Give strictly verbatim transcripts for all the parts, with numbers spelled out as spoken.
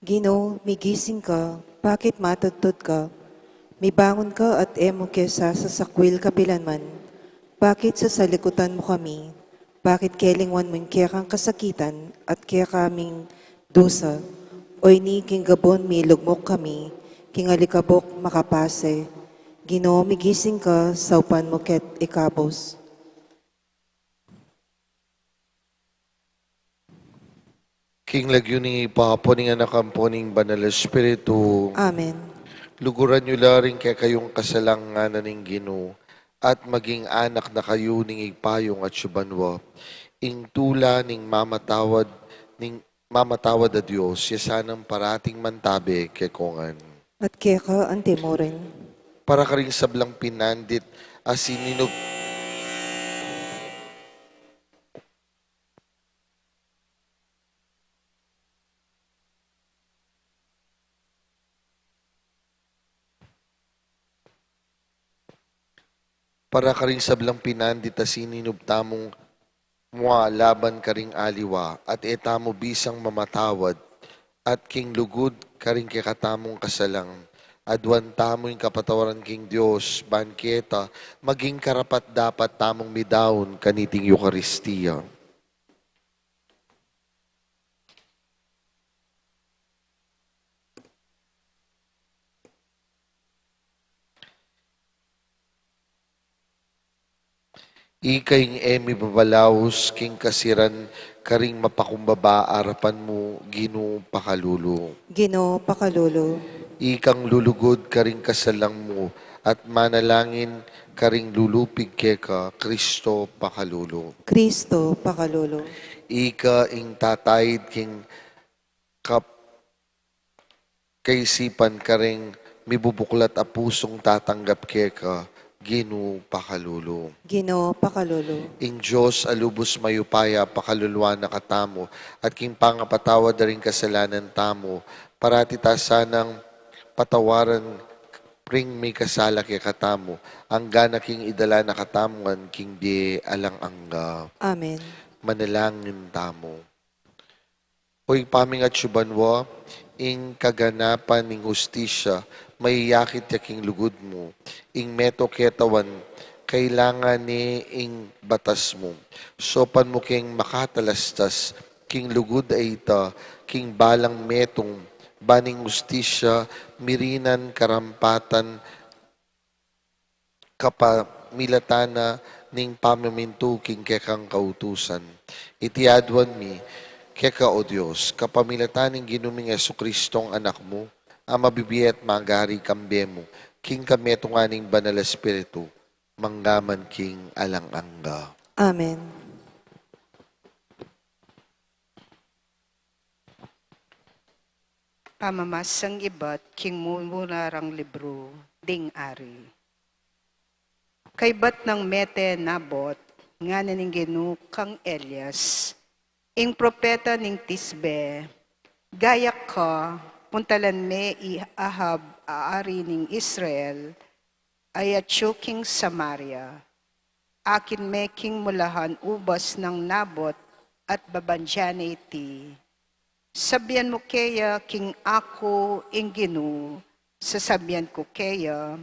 Ginu, migising ka, bakit matudtud ka? Mibangun ka at e mu ke sasasakwil kapilanman. Bakit sasalikutan mu kami? Bakit kelingwan mu ing kekang kasakitan at kekaming dusa? O ini king gabun milugmuk kami, king alikabuk makapase. Ginu, migising ka, saupan mu ke't ikabus. King lagyu ning Ibpa, ampon ning Anak, ampon ning Banal Espiritu. Amen. Luguran yu la ring kekayung kasalangan ning Ginu, at maging anak na kayu ning Ibpa yung atsu banua. Ing tula ning mamatawad, ning mamatawad a Dios, ya sanang parating mantabe kekongan. At keka antimurin. Para karing sablang pinandit a sininub- Para karing sablang pinandit a sininub tamung mua laban karing aliwa, at e tamu bisang mamatawad, at king lugud karing kekatamung kasalang, aduan tamu ing kapatawaran king Dios, ban keta maging karapat-dapat tamung midaun kaniting Eukaristia. Ika ing e mibabalaus king kasiran karing mapakumbaba arapan mu, Ginu, pakalulu. Ginu, pakalulu. Ikang lulugud karing kasalang mu at manalangin karing lulupig keka, Kristo, pakalulu. Kristo, pakalulu. Ika ing tataid king kap- kaisipan karing mibubuklat a pusung tatanggap keka, Ginu, pakalulu. Ginu, pakalulu. Ing Dios a lubus mayupaya pakaluluan na katamu, at king pangapatawad da ring kasalanan tamu, parati ta sanang patawaran ring mikasala kekatamu, angga na king idala na katamu ngan king bie alang angga. Amen. Manalangin tamu. O Ibpa ming atsu banua, ing kaganapan ning hustisya, mayayakit ya king lugud mu, ing metung ketawan, kailangan ne ing batas mu. Saupan mu keng makatalastas king lugud a ita, king balang metung, ban ing hustisya, mirinan karampatan, kapamilatan na ning pamimintu king kekang kautusan. Iti aduan mi keka, O Dios, kapamilatan ning Ginu ming Jesucristong Anak mu, a mabibie at magari kambe mu, king kametungan ning Banal Espiritu, mangga man king alang angga. Amen. Pamamasang ibat king mumurang libru ding ari. Kaybat nang mete Nabot, ngana ning Ginu kang Elias, ing propeta ning Tisbe, gayak ka, puntalan me i Ahab a ari ning Israel, a atsu king Samaria. Akit me king mulahan ubas nang Nabot at babandian ne iti. Sabian mu keya king aku ing Ginu, sasabian ku keya,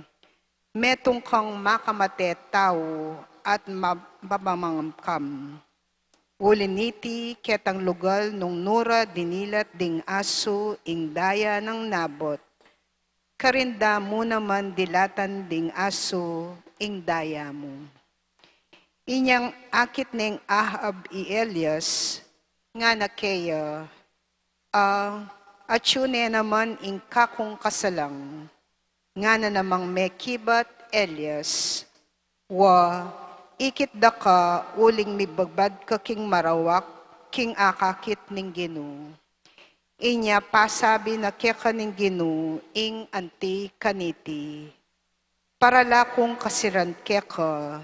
metung kang makamate tau at mab-, mabamangkam. Uli niti, ketang lugal nung nura dinilat ding asu ing daya nang Nabot, karin da mu naman dilatan ding asu ing daya mu. Inyang akit neng Ahab i Elias, ngana keya, a, atsu ne naman ing kakung kasalang. Ngana namang mekibat Elias, wa, ikit da ka uling mibabad ka king marawak king akakit ning Ginu. Inya pasabi na keka ning Ginu ing anti kaniti, para la kung kasiran keka,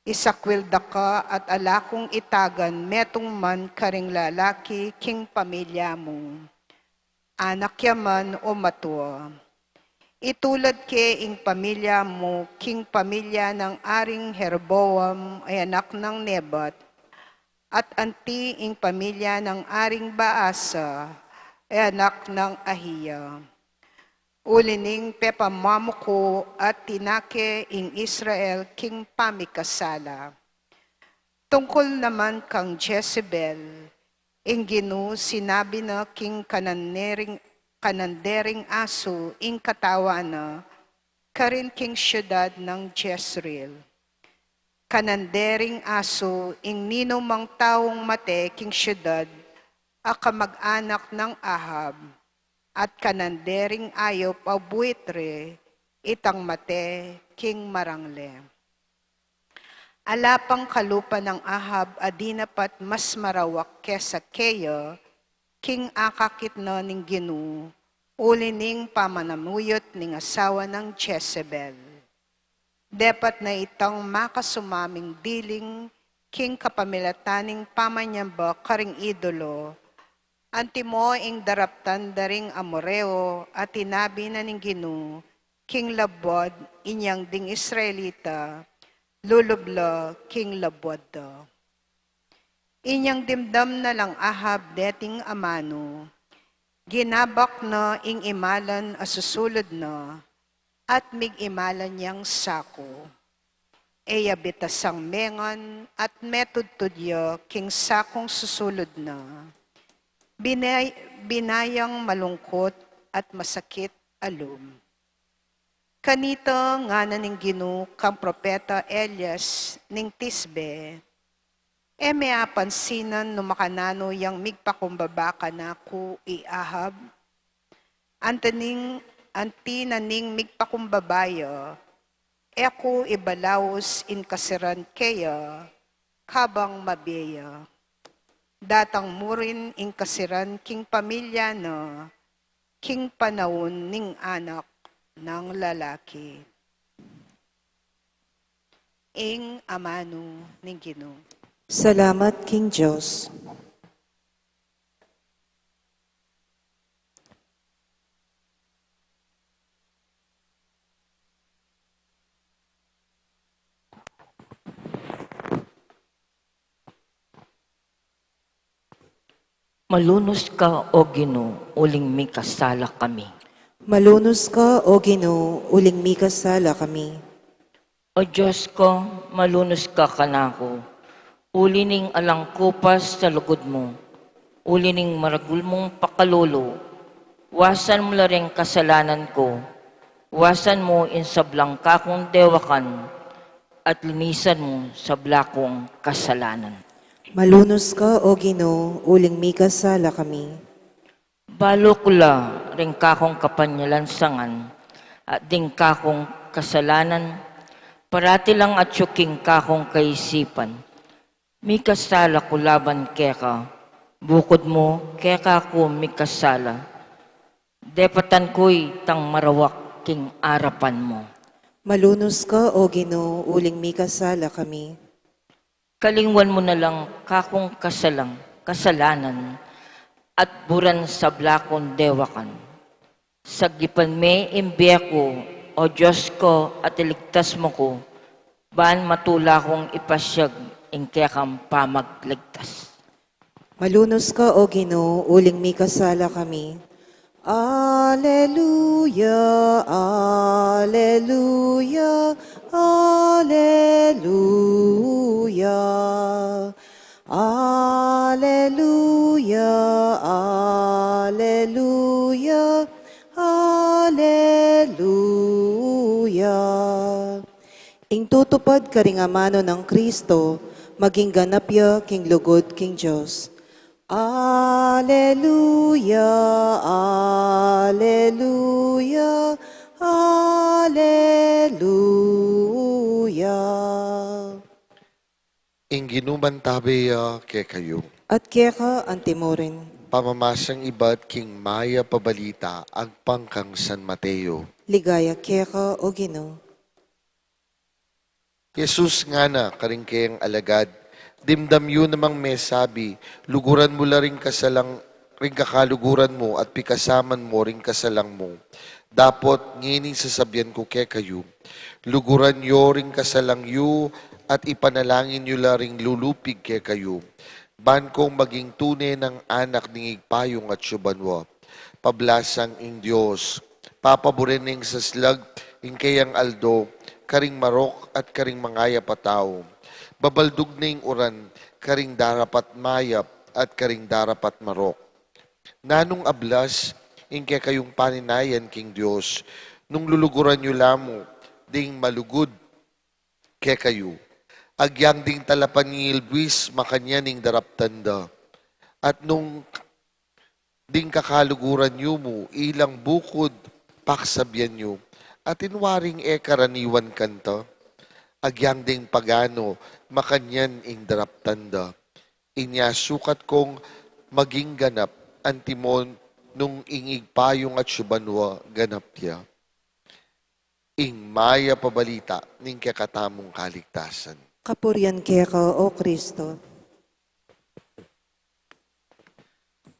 isakwil da ka at ala kung itagan metung man karing lalaki king pamilya mu, anak ya man o matua. Itulad ke ing pamilya mu king pamilya nang Aring Jeroboam a anak nang Nebat, at anti ing pamilya nang Aring Baasa e anak nang Ahia. Uli ning pepamamu ku at tinake ing Israel king pamikasala. Tungkul naman kang Jezebel, ing Ginu sinabi na king kanandering, kanandering asu ing katawan na, karin king syudad nang Jezreel. Kanandering asu ing ninumang taung mate king syudad a kamag-anak nang Ahab, at kanandering ayup a buitre itang mate king marangle. Ala pang kalupa nang Ahab a dinapat mas marawak kesa keya, king akakit na ning Ginu, uli ning pamanamuyut ning asawa nang Jezebel. Depat na itang makasumaming diling king kapamilatan ning pamanyamba karing idolo, antimo ing daraptan da ring Amoreo, a tinabi na ning Ginu, king labuad inyang ding Israelita, lulub la king labuad da. Inyang dimdam na lang Ahab deting amanu, ginabak na ing imalan a susulud na, at mig-imalan yang saku. E ya bitasang mengan at metudtud ya king sakung susulud na. Binay-, binayang malungkut at masakit a lub. Kanita ngana ning Ginu kang propeta Elias ning Tisbe, e me apansinan no makananu yang migpakumbaba kanaku i Ahab? Anti ning, anti na ning migpakumbaba ya, e ku ibalaus ing kasiran keya, kabang mabie ya. Datang mu rin ing kasiran king pamilya na, king panaun ning anak nang lalaki. Ing amanu ning Ginu. Salamat king Dios. Malunus ka, O Ginu, uling mikasala kami. Malunus ka, O Ginu, uling mikasala kami. O Dios ko, malunus ka kanaku, uli ning alang kupas sa lugud mu, uli ning maragul mung pakalulu, wasan mu la ring kasalanan ku, wasan mu ing sablang kakung dewakan, at linisan mu sabla kung kasalanan. Malunus ka, O Ginu, uling mikasala kami. Balu ku la ring kakung kapanyalansangan, at ding kakung kasalanan, parati lang atyu king kakung kaisipan. Mikasala ku laban keka, bukud mu keka ku mikasala. Depatan ku itang marawak king arapan mu. Malunus ka, O Ginu, uling mikasala kami. Kalingwan mu na lang kakung kasalang, kasalanan, at buran sabla kung dewakan. Sagipan me ing bie ku, O Dios ko, at iligtas mu ku, ban matula kung ipasyag ing kekang pamagligtas. Malunus ka, O Ginu, uling mikasala kami. Aleluya, aleluya, aleluya. Aleluya, aleluya, aleluya. Ing tutupad karing amanu nang Kristo, maging ganap ya king lugud king Dios. Aleluya, aleluya, aleluya. Ing Ginu mantabe ya kekayu. At keka antimurin. Pamamasang ibat king mayap a balita agpang kang San Mateo. Ligaya keka, O Ginu. Jesus ngana karing kayang alagad, dimdam yu namang mesabi, luguran mu la ring kasalang, ring kakaluguran mu at pikasaman mu ring kasalang mu. Dapot ngeni sasabian ku kekayu, luguran yu ring kasalang yu at ipanalangin yu la ring lulupig kekayu, ban kung maging tune nang anak ning Ibpa yung atsu banua. Pablasang ing Dios, papaburen ning saslag ing keyang aldo, karing marok at karing mangayap a tau. Babaldug na ing uran, karing darapat mayap at karing darapat marok. Nanung ablas ing kekayung paninayan king Dios, nung luluguran yu la mu ding malugud kekayu. Agyang ding talapanyilbis makanyan ing daraptan da. At nung ding kakaluguran yu mu, ilang bukud paksabian yu, atin waring e karaniwan kanta. Agyang ding pagano makanyan ing daraptan da. Inya sukat kong maging ganap, antimon nung ing igpayung atsu banua ganap ya. Ing mayap a balita ning kekatamung kaligtasan. Kapurian keka, O Kristo.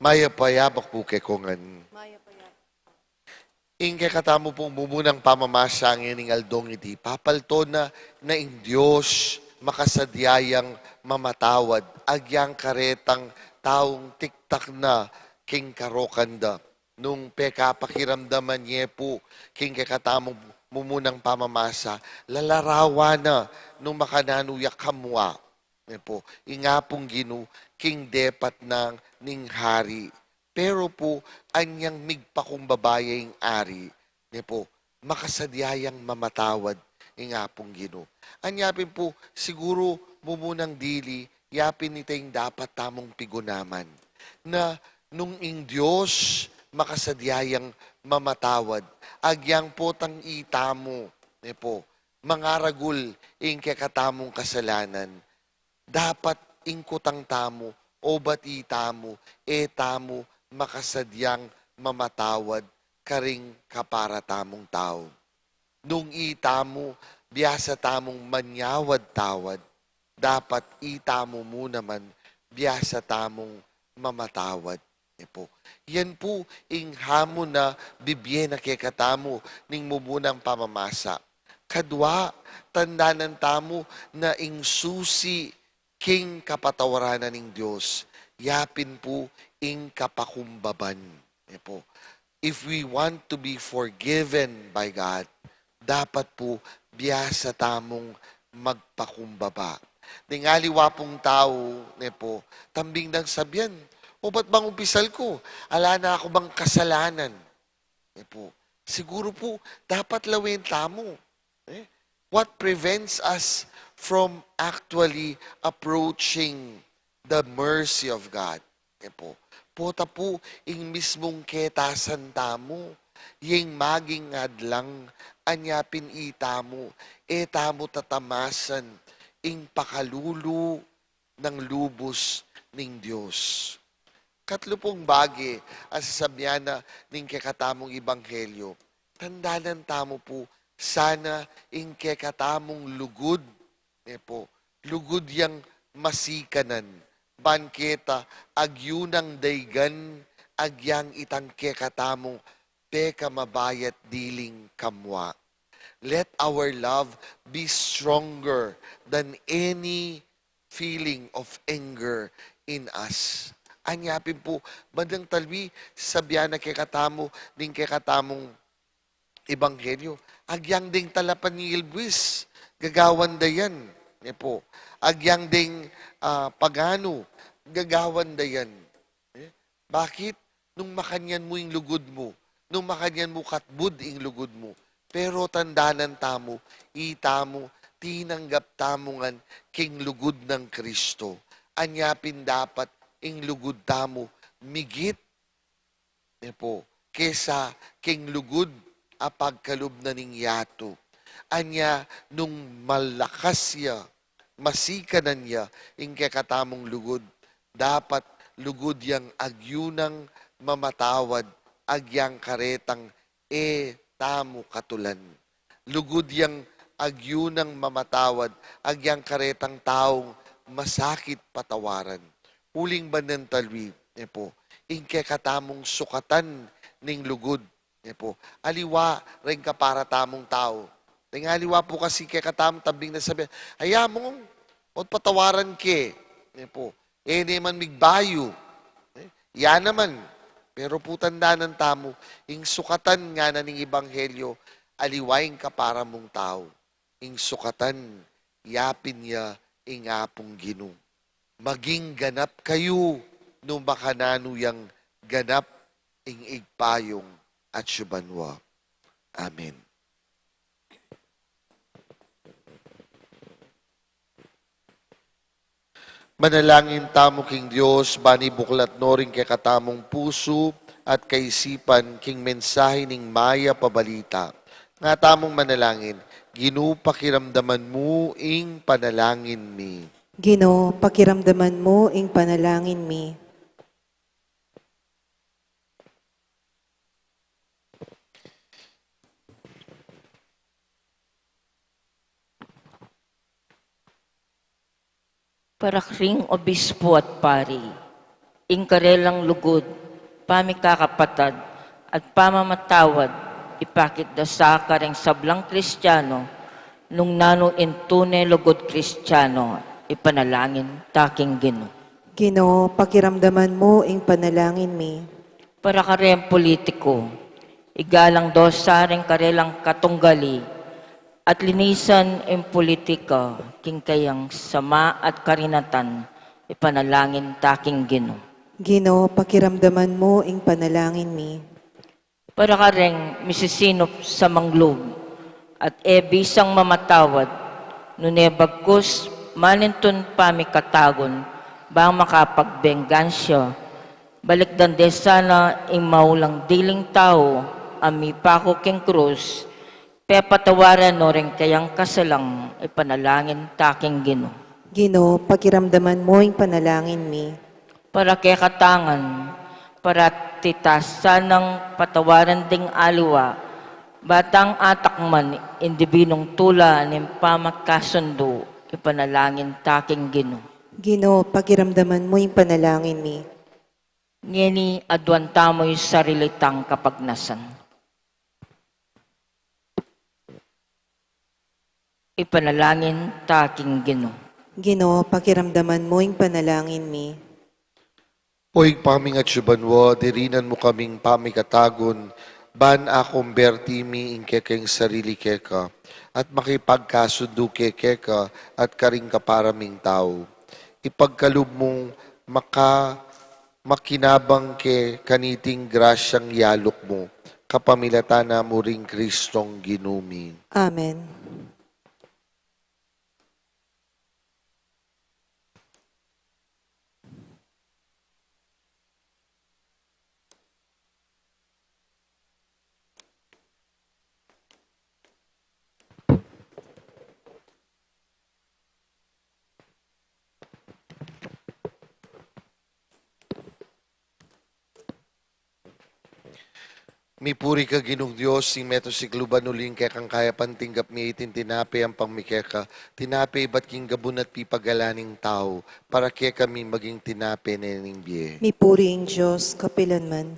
Mayap a yabak pu kekongan. Ing kekatamu pung mumunang pamamasa ngening aldong iti, papalto na, na ing Dios makasadya yang mamatawad agyang karetang taung tiktak na king karokan da. Nung pekapakiramdaman ye pu king kekatamung mumunang pamamasa, lalarawan na nung makananu ya kamua, ne pu, ing Apung Ginu king depat nang ning hari. Pero pu, anyang migpakumbaba ya ing ari, ne pu, makasadya yang mamatawad ing Apung Ginu. Anya pin pu, siguru mumunang dili, yapin ita ing dapat tamung pigunaman. Na nung ing Dios makasadya yang mamatawad, agyang potang itamu, ne pu, mangaragul ing kekatamung kasalanan, dapat ing kutang tamu, obat itamu, e tamu makasadyang mamatawad karing kapara tamung tau. Nung itamu, biasa tamung manyawad-tawad, dapat itamu mu naman, biasa tamung mamatawad. Ne pu. Yan pu ing hamon a bibie na kekatamu ning mumunang pamamasa. Kadua, tandanan tamu na ing susi king kapatawaran na ning Dios, yapin pu ing kapakumbaban. Ne pu. If we want to be forgiven by God, dapat pu biasa tamung magpakumbaba. Ding aliwa pung tau, ne pu, tambing dang sabian, "O, ba't bang umpisal ku? Ala na ku bang kasalanan?" Ne pu. Siguru pu, dapat lawen tamu. Eh? What prevents us from actually approaching the mercy of God? Ne pu. Pota pu ing mismung ketasan tamu, ing maging adlang, anya pin itamu, e tamu tatamasan ing pakalulu nang lubus ning Dios. Katlu pung bage a sasabian na ning kekatamung ebanghelyo, tandanan tamu pu sana ing kekatamung lugud, ne pu, lugud yang masikanan, ban keta agyunang daygan agyang itang kekatamung pekamabayat diling kamua. Let our love be stronger than any feeling of anger in us. Anya pin pu, bandang talwi, sabian na kekatamu ning kekatamung ebanghelyo, agyang ding talapanyilbis, gagawan da yan. Ne pu. Agyang ding, ah, paganu, gagawan da yan. Eh, bakit? Nung makanyan mu ing lugud mu, nung makanyan mu katbud ing lugud mu, pero tandanan tamu, itamu, tinanggap tamu ngan king lugud nang Kristo. Anya pin dapat ing lugud tamu migit, ne pu, kesa king lugud a pagkalub na ning yatu. Anya nung malakas ya, masikanan ya ing kekatamung lugud, dapat lugud yang agyunang mamatawad agyang karetang e tamu katulan. Lugud yang agyunang mamatawad agyang karetang taung masakit patawaran. Uling bandang talwi, ne pu, ing kekatamung sukatan ning lugud, ne pu. Aliwa ring kapara tamung tau. Ring aliwa pu kasi kekatamu tambing na sabian, "Aya mu, ot patawaran ke." Ne pu. E ne man migbayu. Eh, ya naman. Pero putandanan tamu, ing sukatan ngana ning ebanghelyo, aliwa ing kapara mung tau. Ing sukatan, yapin ya ing Apung Ginu. Maging ganap kayu, nu makananu yang ganap ing Ibpa yung atsu banua. Amen. Manalangin tamu king Dios, bani buklat no ring kekatamung pusu at kaisipan king mensahe ning mayap a balita. Nga tamung manalangin, Ginu, pakiramdaman mu ing panalangin mi. Ginu, pakiramdaman mu ing panalangin mi. Para karing obispo at pari, ing karelang lugud, pamikakapatad, at pamamatawad, ipakit da sa kareng sablang Kristiano, nung nanu ing tune lugud Kristiano, ipanalangin ta king Ginu. Ginu, pakiramdaman mu ing panalangin mi. Para kareng politiku, igalang do sa ring karelang katunggali, at linisan ing politika, king kayang sama at karinatan, ipanalangin ta king Ginu. Ginu, pakiramdaman mu ing panalangin mi. Para kareng misisinup sa manglub, at e bisang mamatawad, nune bagkus, manintun pamikatagun, bang makapagbengansya, balikdan de sana ing maulang diling tau, a mipaku king krus, pepatawaran no ring kayang kasalang, ipanalangin ta king Ginu. Ginu, pakiramdaman mu ing panalangin mi. Para kekatang ngan, parati ta sanang patawaran ding aliwa, ba tang atakman ing dibinung tula ning pamakasundu, ipanalangin ta king Ginu. Ginu, pakiramdaman mu ing panalangin mi. Ngeni aduan tamu ing sarili tang kapagnasan. Ipanalangin ta king Ginu. Ginu, pakiramdaman mu ing panalangin mi. O Ibpa ming atsu banua, dirinan mu kaming pamikatagun, ban akumberti mi ing kekeng sarili keka, at makipagkasundu ke keka, at karing kapara ming tau. Ipagkalub mung maka makinabang ke kaniting grasyang yaluk mu, kapamilatan na mu ring Kristong Ginu mi. Amen. Mipuri ka Ginung Dios, ing meto sikluban uling kekang kayapan tinggap mi iting tinape ampang mi keka, tinape ibat king gabun at pipagalan ning tau, para kekami maging tinape ne ning bie. Mipuri ing Dios kapilanman.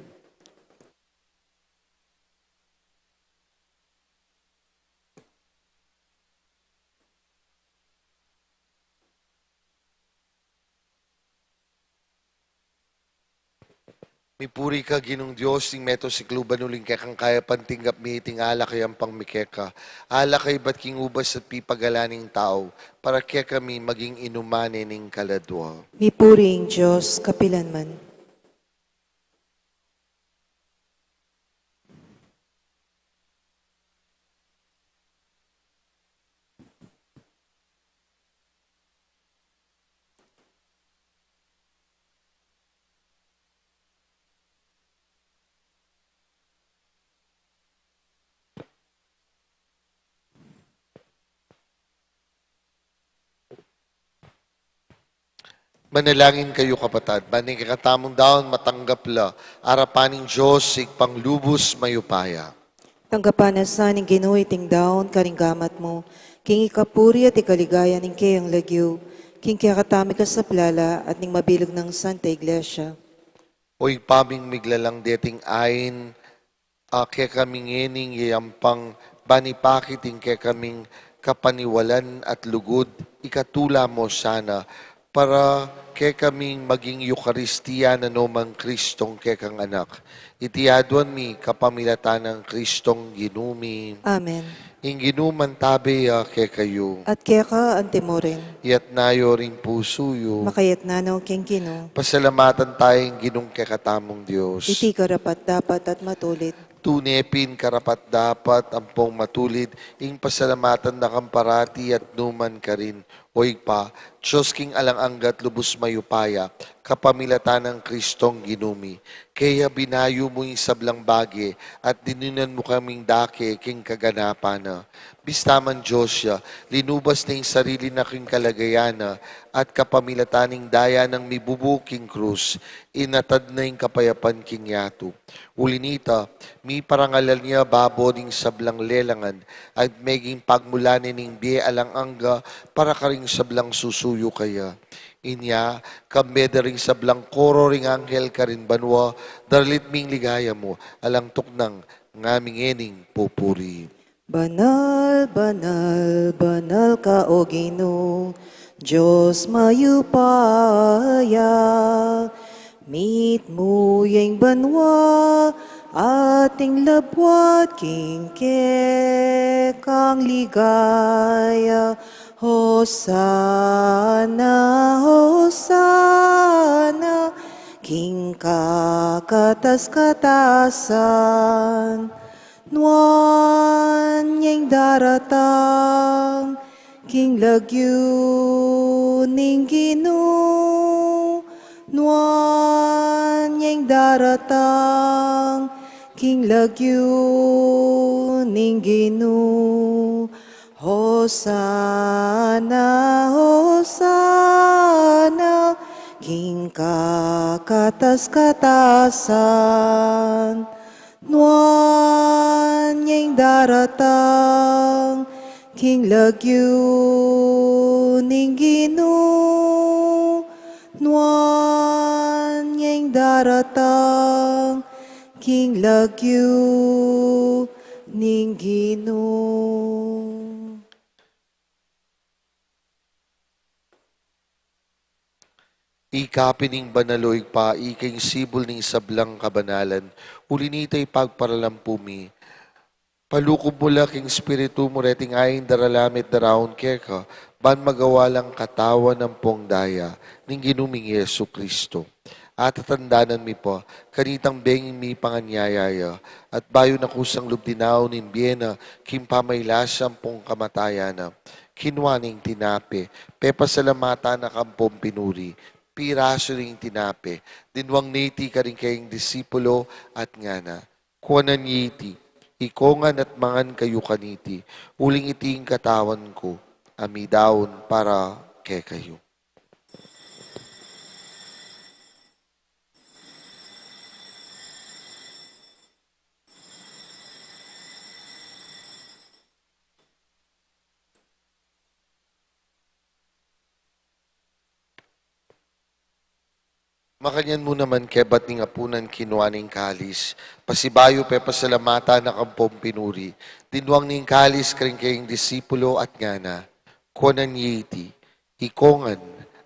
Mipuri ka Ginung Dios, ing meto sikluban uling kekang kayapan tinggap mi iting alak a yampang mi keka. Alak a ibat king ubas at pipagalan ning tau, para kekami maging inuman ne ning kaladua. Mipuri ing Dios kapilanman. Manalangin kayu, kapatad, ban ing kekatamung daun matanggap la arapan ning Dios, Ibpang lubus mayupaya. Tanggapan na sa ning Ginu iting daun karing gamat mu, king ikapuri at ikaligaya ning keyang lagyu, king kekatamung kasaplalan at ning mabilug nang Santa Iglesia. O Ibpa ming miglalang deting ain, a kekami ngening yayampang, ban ipakit ing kekaming kapaniwalan at lugud, ikatula mu sana, Para kekaming maging Eukaristia na no mang Kristong kekang Anak. Iti aduan mi kapamilatan nang Kristong Ginu mi. Amen. Ing Ginu mantabe ya kekayu. At keka antimurin. Iyatas yu ring pusu yu. Makayatas no king Ginu. Pasalamatan taya ing Ginung kekatamung Dios. Iti karapat-dapat at matulid. Tune pin karapat-dapat ampong matulid ing pasalamatan da kang parati at nukarin man, O Ibpa, Dios king alang angga at lubus mayupaya, kapamilatan nang Kristong Ginu mi. Kaya binayu mu ing sablang bage at dininan mu kaming dake king kaganapan na. Bista man Dios ya, linubas na ing sarili na king kalagayan na, at kapamilatan ning daya nang mibubu king krus, inatad na ing kapayapan king yatu. Uli nita, miparangalan ya babo ning sablang lelangan, at meging pagmulan ne ning bie alang angga para karing sablang susuyu kaya. Inya, kambe da ring sablang koro ring anghel karin banua, daralit ming ligaya mu, alang tuknang ngaming ngening pupuri. Banal, banal, banal ka, O Ginu, Dios mayupaya. Mitmu ya ing banua, at ing labuad king kekang ligaya. Hosana, Hosana, king kakatas-katasan. Nuan ya ing daratang king lagyu ning Ginu. Nuan ya ing daratang king lagyu ning Ginu. Hosana, Hosana, king kakatas-katasan. Nuan ya ing daratang king lagyu ning Ginu. Nuan ya ing daratang king lagyu ning Ginu. Ika pin ing banal, O Ibpa, ika ing sibul ning sablang kabanalan. Uli nita ipagparalampu mi, palukud mu la king Espiritu mu reting ain daralan mi at daraun keka, ban magawa lang katawan ampong daya ning Ginu ming Jesucristo. At tatandanan mi pa kanitang bengi mipanganyaya ya, at bayu na kusang lub dinaun ing bie na king pamailas ampong kamatayan na, kinua ne ing tinape, pepasalamatan na kampong pinuri, pirasu ne ing tinape, dinwang ne iti karing kayang disipulo at ngana: Kuanan ye iti, ikongan at mangan kayu kaniti, uling iti ing katawan ku, a midaun para kekayu. Makanyan mu naman kebat ning apunan kinua ne ing kalis, pasibayu pepasalamatan na kampong pinuri, dinwang ne ing kalis karing kayang disipulo at ngana: Kuanan ye iti, ikongan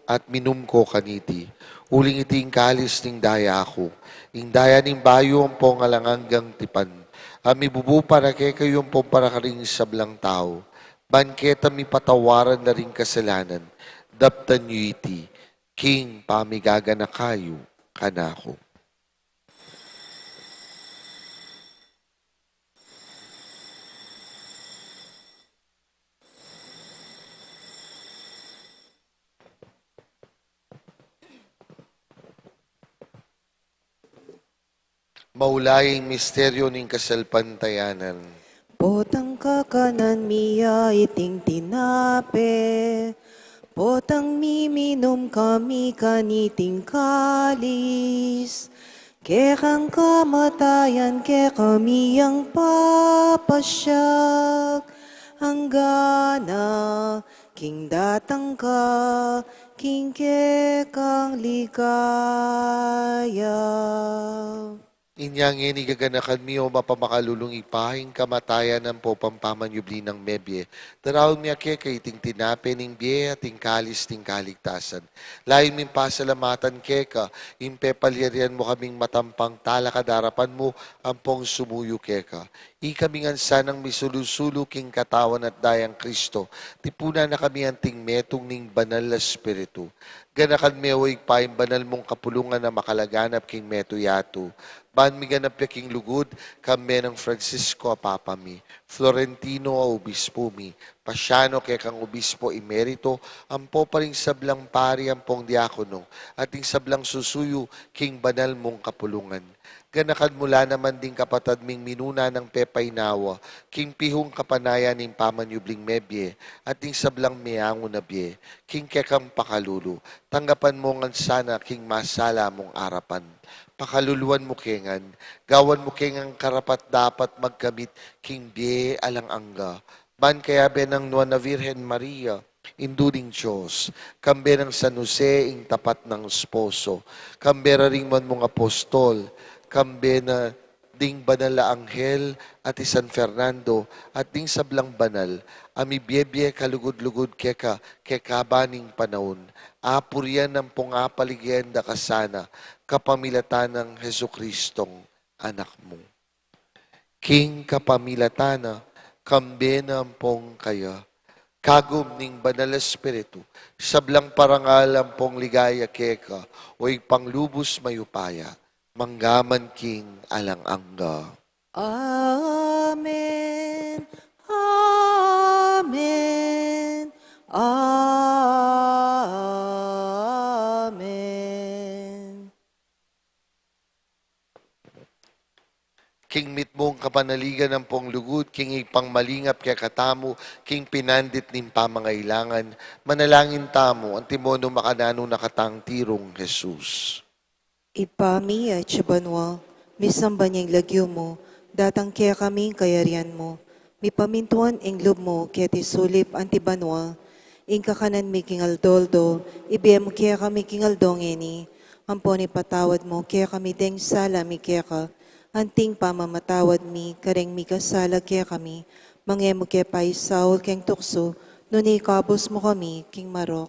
at minum ko kaniti, uling iti ing kalis ning daya ku, ing daya ning bayu ampong alang anggang tipan, a mibubu para kekayu ampong para karing sablang tau, ban keta mipatawaran la ring kasalanan. Daptan yu iti king pamigaganaka yu kanaku. Maulayi ing misteryu ning kasalpantayanan. Potang kakanan mi ya iting tinape, potang miminum kami kaniting kalis, kekang kamatayan kekami yang papasyag, anggana king datang ka king kekang ligaya. Inya ngeni gaganakan mi, o mapamakalulung Ibpa, ing kamatayan ampong pamanyubli nang mebie. Daraun mi keka iting tinape ning bie at ing kalis ning kaligtasan. Layun ming pasalamatan keka ing pepalyarian mu kaming matampang talakad king arapan mu ampong sumuyu keka. Ikami ngan sanang misulu-sulu king katawan at dayang Kristo, tipunan na kami anting metung ning Banal a Espiritu. Ganakan me, o Ibpa, ing banal mung kapulungan a makalaganap king metung yatu. Ban miganap ya king lugud, kambe nang Francisco a Papa mi, Florentino a Obispo mi, Pasiano kekang Obispo Emerito, ampo pa ring sablang pari ampong diakono, at ding sablang susuyu king banal mung kapulungan. Ganakan mu la naman ding kapatad ming minuna nang pepainawa king pihung kapanayan ning pamanyubling mebie, at ding sablang meangu na bie king kekang pakalulu. Tanggapan mu ngan sana king masala mung arapan. Pakaluluan mu ke ngan, gawan mu ke ngan karapat-dapat magkamit king bie alang angga. Ban kayabe nang Nuan a Virgen Maria, Indu ning Dios, kambe nang San Jose, ing tapat nang esposo, kambe ra ring manuan mung apostol, kambe na ding banal a anghel, at i San Fernando, at ding sablang banal a mibie-bie kalugud-lugud keka king kekaban ning panaun, apurian ampong apaligayan da ka sana, kapamilatan nang Jesucristong Anak mu. King kapamilatan na, kambe na ampong kaya, kagum ning Banal a Espiritu, sablang parangal ampong ligaya keka, o Ibpang lubus mayupaya, manggaman king alang angga. Amen. Amen. Amen. King mitmung kapanaligan ampong lugud, king Ibpang malingap kekatamu, king pinandit ning pamangailangan, manalangin tamu, antimo nung makananu na katang tirung Jesus. Ibpa mi, atsu ka banua, misamban ya ing lagyu mu, datang kekami ing kayarian mu, mipamintuan ing lub mu keti sulip anti banua. Ing kakanan mi king aldo-aldo, ibie mu kekami king aldo ngeni, ampon ipatawad mu kekami deng sala mi keka, anting pamamatawad mi kareng mikasala kekami, manga e mu ke paisaul king tuksu, nune ikabus mu kami king marok.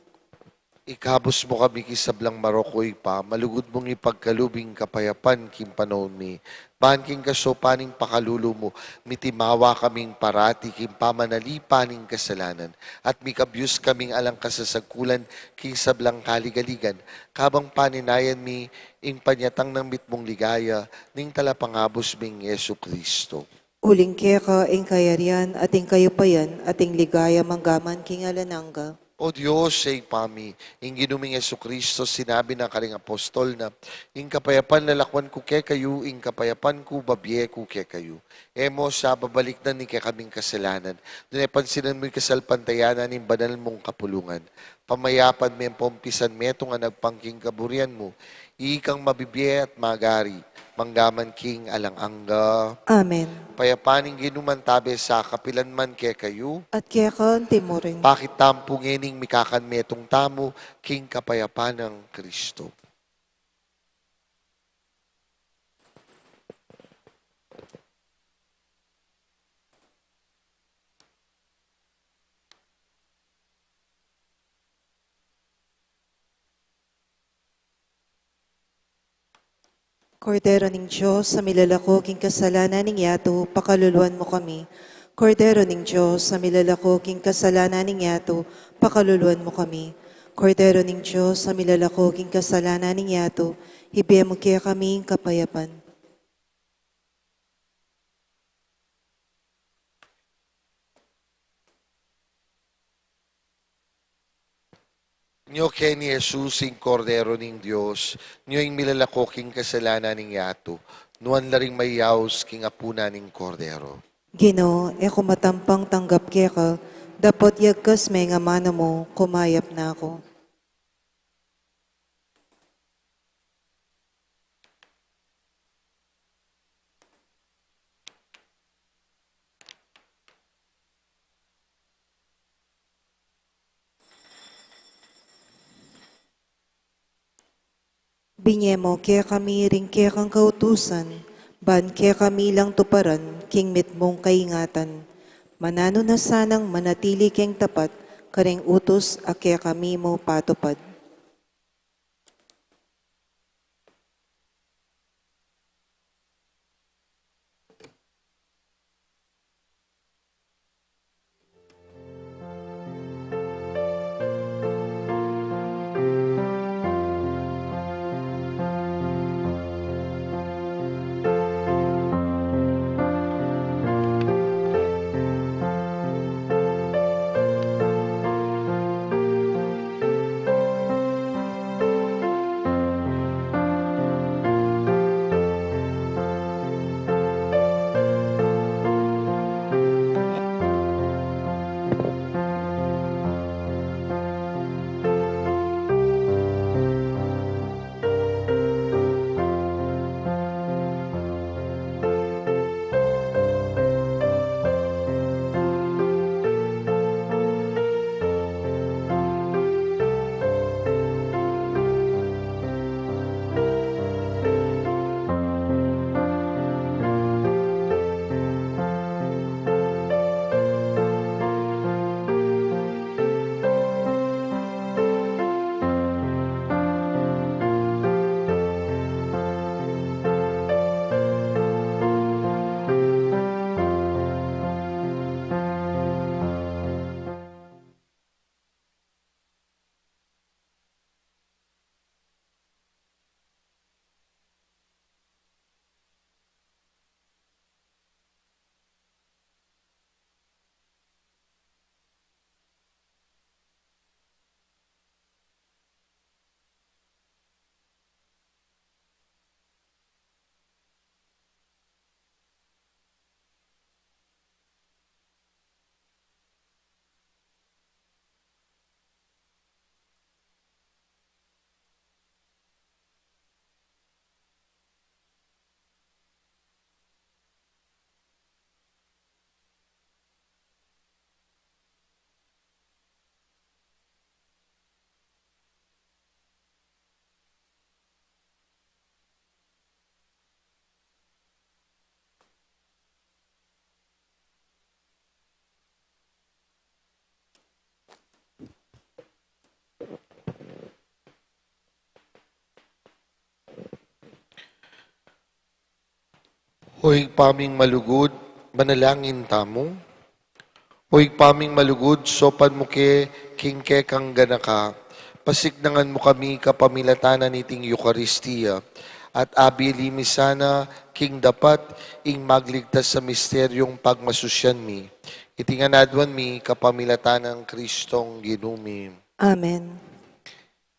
Ikabus mu kami king sablang marok, o Ibpa, malugud mung ipagkalub ing kapayapan king panaun mi, ban king kasaupan ning pakalulu mu, mitimawa kaming parati king pamanalipan ning kasalanan, at mikabyus kaming alang kasasagkulan king sablang kaligaligan, kabang paninayan mi ing panyatang nang mitmung ligaya ning Talapangabus ming Jesucristo. Uling keka ing kayarian, at ing kayupayan, at ing ligaya manggaman king alang angga. O Dios, Ibpa mi, ing Ginu ming Jesucristo, sinabi na karing apostol na, "Ing kapayapan lalakwan ku kekayu, ing kapayapan ku babie ku kekayu." E mu sa babalikdan ing kekaming kasalanan, nune pansinan mu ing kasalpantayanan ning banal mung kapulungan. Pamayapan me ampong pisan metung a agpang king kaburian mu, ikang mabibie at magari, manggaman king alang angga. Amen. Ing kapayapan ning Ginu mantabe sa kapilan man kekayu. At keka anti mu rin. Pakit tamu pu ngening mikakan metung tamu king kapayapan nang Kristo. Kordero ning Dios, a milalako king kasalanan ning yatu, pakaluluan mu kami. Kordero ning Dios, a milalako king kasalanan ning yatu, pakaluluan mu kami. Kordero ning Dios, a milalako king kasalanan ning yatu, ibie mu kekami ing kapayapan. Nyo keni Jesus, ing Kordero ning Dios, nyo ing milalako king kasalanan ning yatu, nuan la ring mayaus king apunan ning Kordero. Ginu, e ku matampang tanggap keka, dapot yagkas me ing amanu mu, kumayap na ku. Binye mu kekami ring kekang kautusan, Ban kekami lang tuparan king mitmung kaingatan, mananu na sanang manatili keng tapat kareng utus a kekami mu patupad. O Ibpa ming malugud, manalangin tamu. O Ibpa ming malugud, saupan mu ke king kekang ganaka, pasiknangan mu kami kapamilatan na niting Eukaristia, at abili mi sana king dapat ing magligtas sa misteryung pagmasusyan mi. Iti ngan aduan mi kapamilatan nang Kristong Ginu mi. Amen.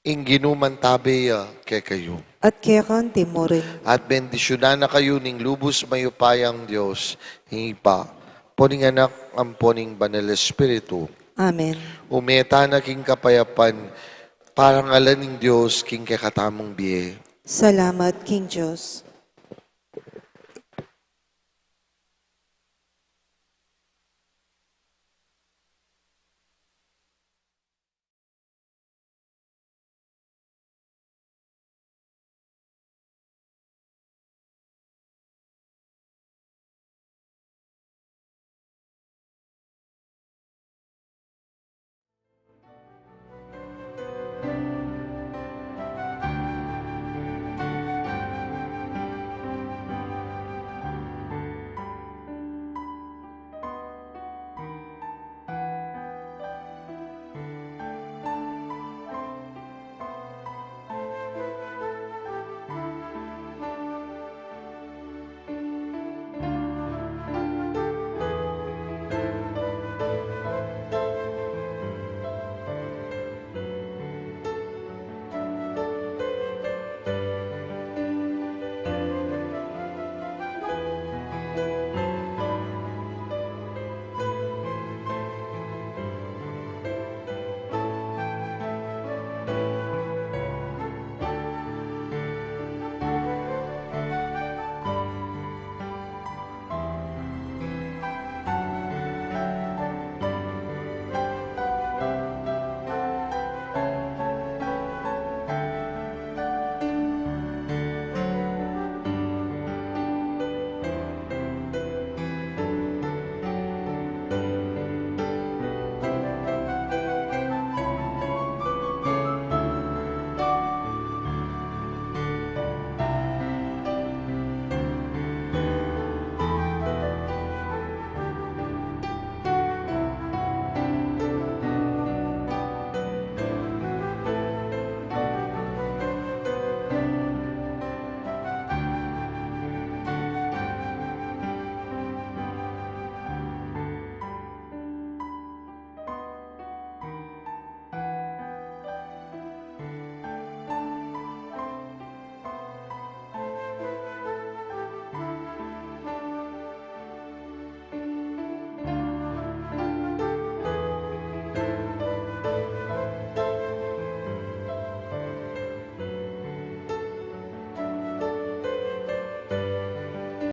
Ing Ginu mantabe ya kekayu. At keka naman murin. At bendisyunan na kayu ning lubus mayupayang Dios, ing Ibpa, ampo ning Anak, ampo ning Banal Espiritu. Amen. Ume tana king kapayapan, parangalan ing Dios king kekatamung bie. Salamat king Dios.